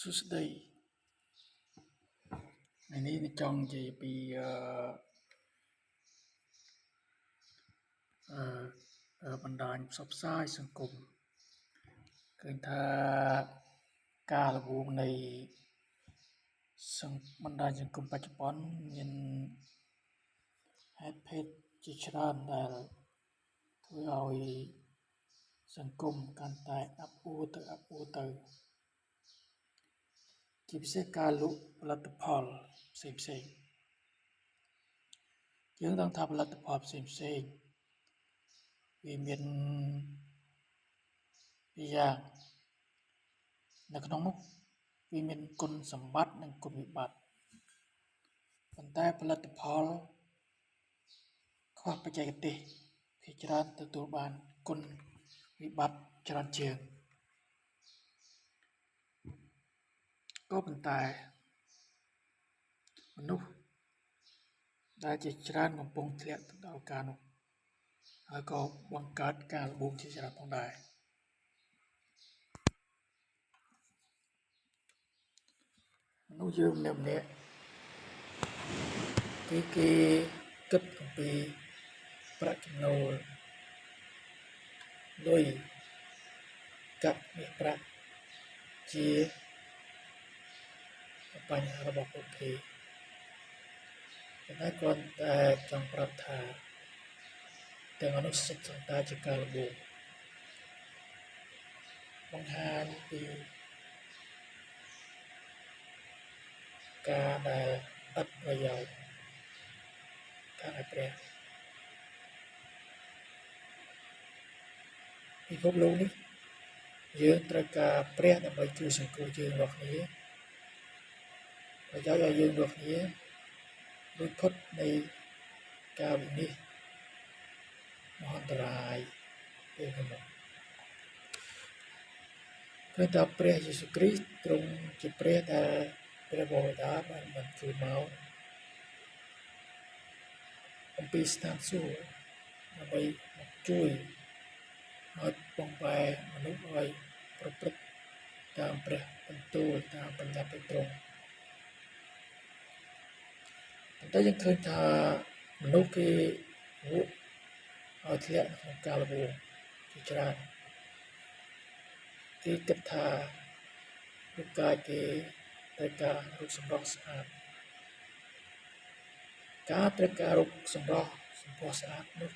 សួស្តីថ្ងៃនេះនឹងចង់និយាយពីអឺបណ្ដាញផ្សព្វផ្សាយសង្គមឃើញថាការល្បួងនៃសង្គបណ្ដាញសង្គមបច្ចុប្បន្នមានហេតុភេទជាច្រើនដែលធ្វើឲ្យសង្គមកាន់តែអាប់អួរទៅអាប់អួរទៅជាពិសេសការលក់ផលិតផលផ្សេងផ្សេងយើងដឹងថាផលិតផលផ្សេងផ្សេងវាមានពីរយ៉ាងនៅក្នុងនោះវាមានគុណសម្បត្តិនិងគុណវិបត្តិប៉ុន្តែផលិតផលខ្វះបច្ចេកទេសភាគច្រើនទទួលបានគុណវិបត្តិច្រើនជាងក៏ប៉ុន្តែមនុស្សដែលជាច្រើនកំពុងធ្លាក់ទៅដល់ការនោះហើយក៏បង្កើតការល្បួងជាច្រើនផងដែរមនុស្សយើងម្នាក់ម្នាក់គឺគេគិតអំពីប្រាក់ចំណូលលុយកាក់មាសប្រាក់ជាបញ្ហារបស់ពួកគេប៉ុន្តែគ្រាន់តែចង់ប្រាប់ថាទាំងអស់នោះសុទ្ធសឹងតែជាការល្បួងបង្ហាញពីការដែលឥតប្រយោជន៍ខាងឯព្រះពិភពលោកនេះយើងត្រូវការព្រះដើម្បីជួយសង្គ្រោះយើងរាល់គ្នាប្រយោជន៍ឲ្យយើងរាល់គ្នារួចផុតនៃការវិនិច្ឆ័យមហន្តរាយពេលខាងមុខឃើញថាព្រះយេស៊ូវគ្រីស្ទទ្រង់ជាព្រះដែលព្រះបិតាបានបញ្ជូនមកអំពីស្ថានសួគ៌ដើម្បីមកជួយឲ្យបង្វែរមនុស្សឲ្យប្រព្រឹត្តតាមព្រះបន្ទូលតាមបញ្ញត្តិទ្រង់ប៉ុន្តែយើងឃើញថាមនុស្សគេវក់ឲ្យធ្លាក់ក្នុងការល្បួងជាច្រើនគេគិតថារូបកាយគេត្រូវការរូបសម្រស់ស្អាតការត្រូវការរូបសម្រស់សម្ផស្សស្អាតនោះ